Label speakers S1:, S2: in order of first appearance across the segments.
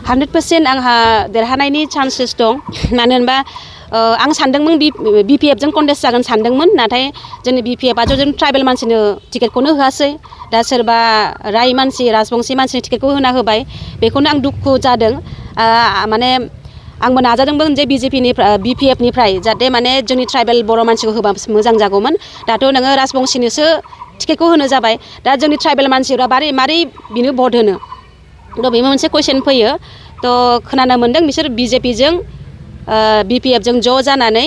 S1: 100% आंहा देरहानायनि चान्सेस दं मानो होनबा आं सानदोंमोन BPF जों कन्टेस्ट जागोन सानदोंमोन नाथाय जोंनि BPF आ जों ट्राइबेल मानसिनो टिकेटखौनो होआसै दा सोरबा राय मानसि राजबंसि मानसिनि टिकेटखौ होना होबाय बेखौनो आं दुखु जादों माने आंबो नाजादोंमोन जे BPF निफ्राय जाहाथे माने जोंनि ट्राइबेल बर' मानसिखौ होबा मोजां जागौमोन दाथ' नोङो राजबंसिनोसो टिकेटखौ होनो जाबाय दा जोंनि ट्राइबेल मानसिफ्रा मारै बिनो भट होनो थ' बेबो मोनसे कुइसन फैयो थ' खोनानो मोन्दों बिसोर BJP जों BPF जों ज' जानानै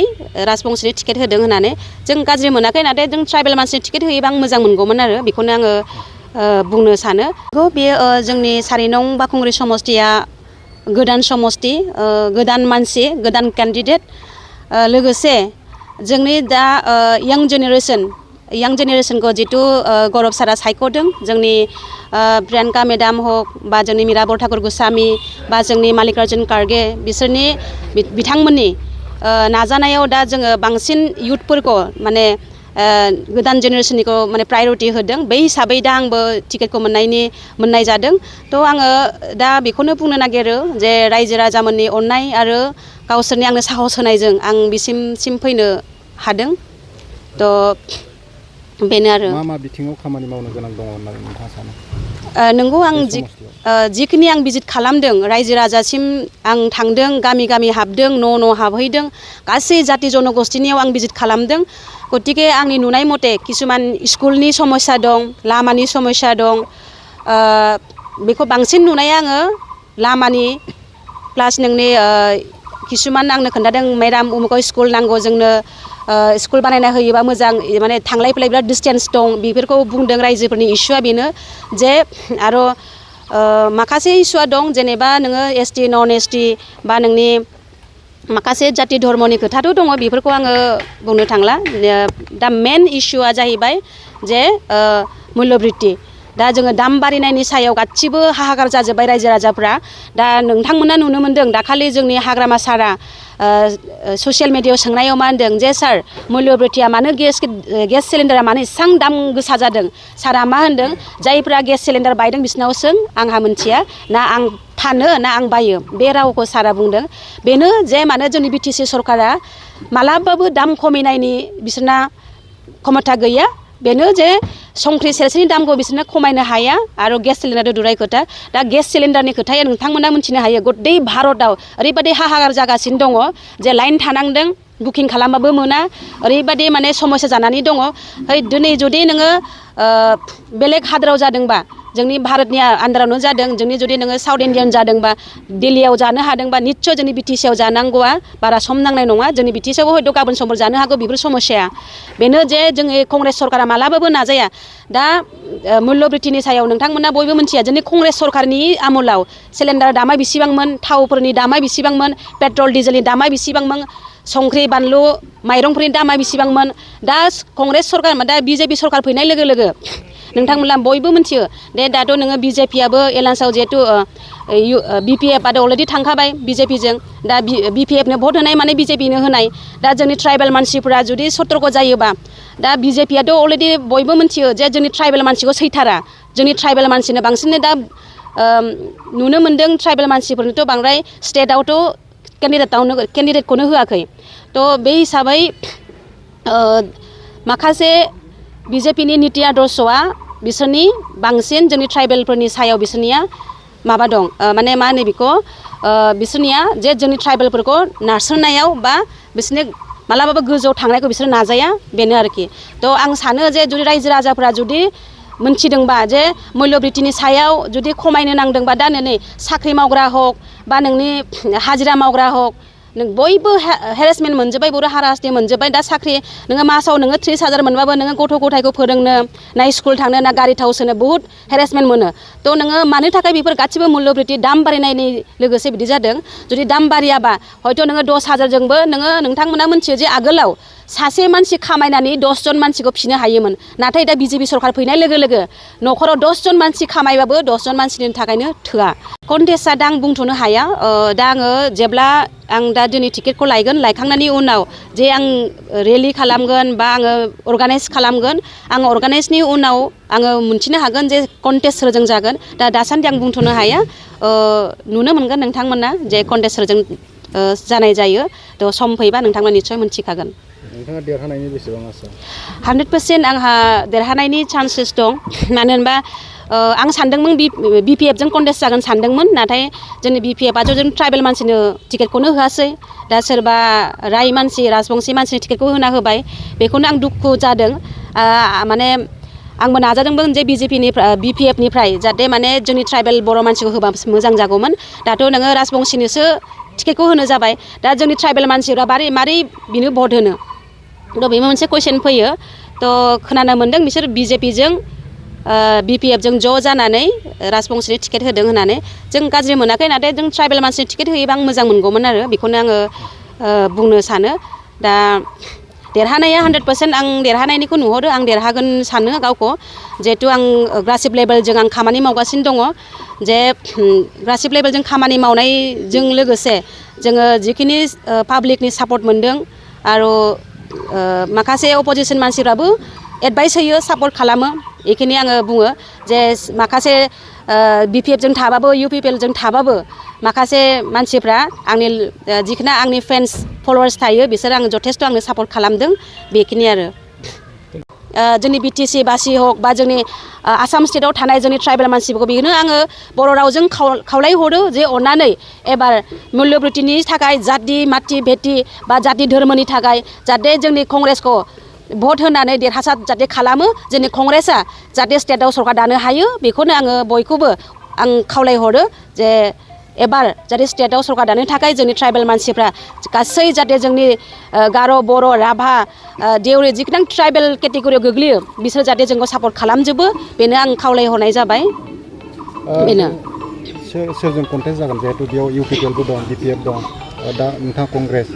S1: राजबंसिनि टिकेट होदों होननानै जों गाज्रि मोनाखै नाथाय जों ट्राइबेल मानसिनि टिकेट होयोबा आं मोजां मोनगौमोन आरो बेखौनो आङो बुंनो सानो बेयो जोंनि 4 नं बाखुंग्रि समस्तिया गोदान समस्ति गोदान मानसि गोदान केन्डिडेट लोगोसे जोंनि दा यां जेनेरेसनखौ जितु गौरब सारा सायख'दों जोंनि प्रियंका मेडाम हक बा जोंनि मीराबर ठाकुर गोस्वामी बा जोंनि मल्लिकार्जुन खड़गे बिथांमोननि नाजानायाव दा जोङो बांसिन युथफोरखौ माने गोदान जेनेरेसननिखौ माने प्रायरिटि होदों बै हिसाबै दा आंबो टिकेटखौ मोननाय जादों थ' आङो दा बेखौनो बुंनो नागिरो जे रायजो राजामोननि अननाय आरो गावसोरनि आंनो साहस होनायजों आं बिसिम फैनो हादों थ' बेनो आरो
S2: मा बिथिङाव खामानि मावनो गोनां दङ होननानै नोंथाङा सानो
S1: नंगौ आं जिखिनि आं भिजिट खालामदों रायजो राजासिम आं थांदों गामि हाबदों न' हाबहैदों गासै जाति जनगोष्ठीनियाव आं भिजिट खालामदों गतिके आंनि नुनाय मथे किसुमान स्कुलनि समस्या दं लामानि समस्या दं बेखौ बांसिन नुनाया आङो लामानि प्लास नोंनि किसुमान आंनो खोन्थादों मेडाम उमुकाव स्कुल नांगौ जोंनो स्कुल बानायना होयोबा मोजां माने थांलाय फैलाय बिराद डिस्टेन्स दं बेफोरखौ बुंदों रायजोफोरनि इस्युआ बेनो जे आरो माखासे इस्युआ दं जेनेबा नोङो ST नन ST बा नोंनि माखासे जाति धर्मनि खोथाथ' दङ बेफोरखौ आङो बुंनो थांला दा मेन इस्युआ जाहैबाय जे मुल्यबृत्ति दा जोङो दाम बारायनायनि सायाव गासिबो हाहाकार जाजोब्बाय रायजो राजाफ्रा दा नोंथांमोना नुनो मोन्दों दाखालि जोंनि हाग्रामा सारा ससियेल मिडियायाव सोंनायाव मा होनदों जे सार मुल्यबृत्तिया मानो गेस सिलिन्डारा मानो एसेबां दाम गोसा जादों सारा मा होनदों जायफ्रा गेस सिलिन्डार बायदों बिसोरनाव सों आंहा मिन्थिया ना आं फानो ना आं बायो बे रावखौ सारा बुंदों बेनो जे मानो जोंनि BTC सरकारा मालाबाबो दाम खमायनायनि बिसोरना क्षमता गैया बेनो जे संख्रि सेरसेनि दामखौ बिसोरनो खमायनो हाया आरो गेस सिलिन्डार दुराय खोथा दा गेस सिलिन्डारनि खोथाया नोंथांमोना मिन्थिनो हायो गदै भारतआव ओरैबायदि हाहाकार जागासिनो दङ जे लाइन थानांदों बुकिं खालामबाबो मोना ओरैबायदि माने समस्या जानानै दङ दिनै जुदि नोङो बेलेग हादोराव जादोंबा जोंनि भारतनि आन्दारावनो जादों जोंनि जुदि नोङो साउथ इण्डियान जादोंबा दिल्लीयाव जानो हादोंबा निस्सय जोंनि BTC आव जानांगौआ बारा सम नांनाय नङा जोंनि BTC आवबो हयथ' गाबोन समफोर जानो हागौ बेफोर समस्या बेनो जे जोंनि कंग्रेस सरकारा मालाबाबो नाजाया दा मुल्यबृत्तिनि सायाव नोंथांमोना बयबो मिन्थिया जोंनि कंग्रेस सरकारनि आमोलाव सिलिन्डार दामा बेसेबांमोन थावफोरनि दामा बेसेबांमोन पेट्रल डिजेलनि दामा बेसेबांमोन संख्रि बानलु माइरंफोरनि दामा बेसेबांमोन दा कंग्रेस सरकार दा BJP सरकार फैनाय लोगो लोगो नोंथांमोना बयबो मिन्थियो दे दाथ' नोङो BJP आबो एलायन्सआव जिहेतु BPF आथ' अलरेडि थांखाबाय BJP जों दा BPF नो भट होनाय माने BJP नो होनाय दा जोंनि ट्राइबेल मानसिफोरा जुदि सतर्क जायोबा दा BJP आथ' अलरेडि बयबो मिन्थियो जे जोंनि ट्राइबेल मानसिखौ सैथारा जोंनि ट्राइबेल मानसिनो बांसिन दा नुनो मोन्दों ट्राइबेल मानसिफोरनोथ' बांद्राय स्टेटआवथ' केन्डिडेटखौनो होआखै थ' बे हिसाबै माखासे BJPनि निति आदर्शआ बिसोरनि बांसिन जोंनि ट्राइबेलफोरनि सायाव बिसोरनिया माबा दं माने मा होनो बेखौ बिसोरनिया जे जोंनि ट्राइबेलफोरखौ नारसोनायाव बा बिसोरनि मालाबाबो गोजौआव थांनायखौ बिसोर नाजाया बेनो आरोखि थ' आं सानो जे जुदि रायजो राजाफ्रा जुदि मोनथिदोंबा जे मुल्यबृत्तिनि सायाव जुदि खमायनो नांदोंबा दा नै साख्रि मावग्रा हक बा नोंनि हाजिरा मावग्रा हक नों बयबो हेरेसमेन्ट मोनजोब्बाय बर' हारासमेन्ट मोनजोब्बाय दा साख्रि नोङो मासाव नोङो 30,000 मोनबाबो नोङो गथ' गथायखौ फोरोंनो ना स्कुल थांनो ना गारि थाव सोनो बुहुत हेरेसमेन्ट मोनो थ' नोङो मानो थाखाय बेफोर गासिबो मुल्यबृत्ति दाम बारायनायनि लोगोसे बिदि जादों जुदि दाम बारायाबा हयथ' नोङो 10,000जोंबो नोंथांमोना मिन्थियो जे आगोलाव सासे मानसि खामायनानै 10 जन मानसिखौ फिनो हायोमोन नाथाय दा BJP सरकार फैनाय लोगो लोगो न'खराव 10 जन मानसि खामायबाबो 10 जन मानसिनि थाखायनो थोआ कन्टेस्टआ दा आं बुंथ'नो हाया दा आङो जेब्ला आं दा दिनै टिकेटखौ लायगोन लायखांनायनि उनाव जे आं रेलि खालामगोन बा आङो अर्गानाइज खालामगोन आं अर्गानाइजनि उनाव आङो मोनथिनो हागोन जे कन्टेस्ट सोरजों जागोन दासान्दि आं बुंथ'नो हाया नुनो मोनगोन नोंथांमोना जे कन्टेस्ट सोरजों जानाय जायो थ' सम फैबा नोंथांमोना निस्सय मोनथिखागोन
S2: नोंथाङा देरहानायनि बेसेबां आसा
S1: 100% आंहा देरहानायनि चान्सेस दं मानो होनबा आं सानदोंमोन BPF जों कन्टेस्ट जागोन सानदोंमोन नाथाय जोंनि BPF जों ट्राइबेल मानसिनो टिकेटखौनो होआसै दा सोरबा राय मानसि राजबंसि मानसिनि टिकेटखौ होना होबाय बेखौनो आं दुखु जादों माने आंबो नाजादोंमोन जे BPF निफ्राय जाहाथे माने जोंनि ट्राइबेल बर' मानसिखौ होबा मोजां जागौमोन दाथ' नोङो राजबंसिनोसो टिकेटखौ होनो जाबाय दा जोंनि ट्राइबेल मानसिफ्रा मारै बिनो भट होनो थ' बेबो मोनसे कुइसन फैयो थ' खोनानो मोन्दों बिसोर BJP जों BPF जों ज' जानानै राजबंसिनि टिकेट होदों होननानै जों गाज्रि मोनाखै नाथाय जों ट्राइबेल मानसिनि टिकेट होयोबा आं मोजां मोनगौमोन आरो बेखौनो आङो बुंनो सानो दा देरहानाया 100% आं देरहानायनिखौ नुहरो आं देरहागोन सानो गावखौ जिहेतु आं ग्रासिप लेभेलजों आं खामानि मावगासिनो दङ जे ग्रासिप लेभेलजों खामानि मावनायजों लोगोसे जोङो जिखिनि पाब्लिकनि सापर्ट मोनदों आरो माखासे अपोजिसन मानसिफ्राबो एडभाइस होयो सापर्ट खालामो बेखिनि आङो बुङो जे माखासे BPF जों थाबाबो UPPL जों थाबाबो माखासे मानसिफ्रा आंनि जिखिनि आंनि फ्रेन्ड्स फलोवार्स थायो बिसोर आङो जथेस्थ' आंनो सापर्ट खालामदों बेखिनि आरो जोंनि BTC बासि हक बा जोंनि आसाम स्टेटआव थानाय जोंनि ट्राइबेल मानसिफोरखौ बेखौनो आङो बर' रावजों खावलायहरो जे अननानै एबार मुल्य बृत्तिनि थाखाय जाति माति भेति बा जाति धोर्मोनि थाखाय जाहाथे जोंनि कंग्रेसखौ भट होनानै देरहासार जाहाथे खालामो जोंनि कंग्रेसआ जाहाथे स्टेटआव सरकार दानो हायो बेखौनो आङो बयखौबो आं खावलायहरो जे एबार जाहाथे स्टेटआव सरकार दानो थाखाय जोंनि ट्राइबेल मानसिफ्रा गासै जाहाथे जोंनि गार' बर' राभा देउरि जिखुनु ट्राइबेल केटेगरियाव गोग्लैयो बिसोर जाहाथे जोंखौ सापर्ट खालामजोबो बेनो आं खावलायहरनाय जाबाय बेनो
S2: सोरजों कन्टेस्ट जागोन जिहेतु बेयाव UPPL बो दं BPF दं दा नोंथाङा कंग्रेस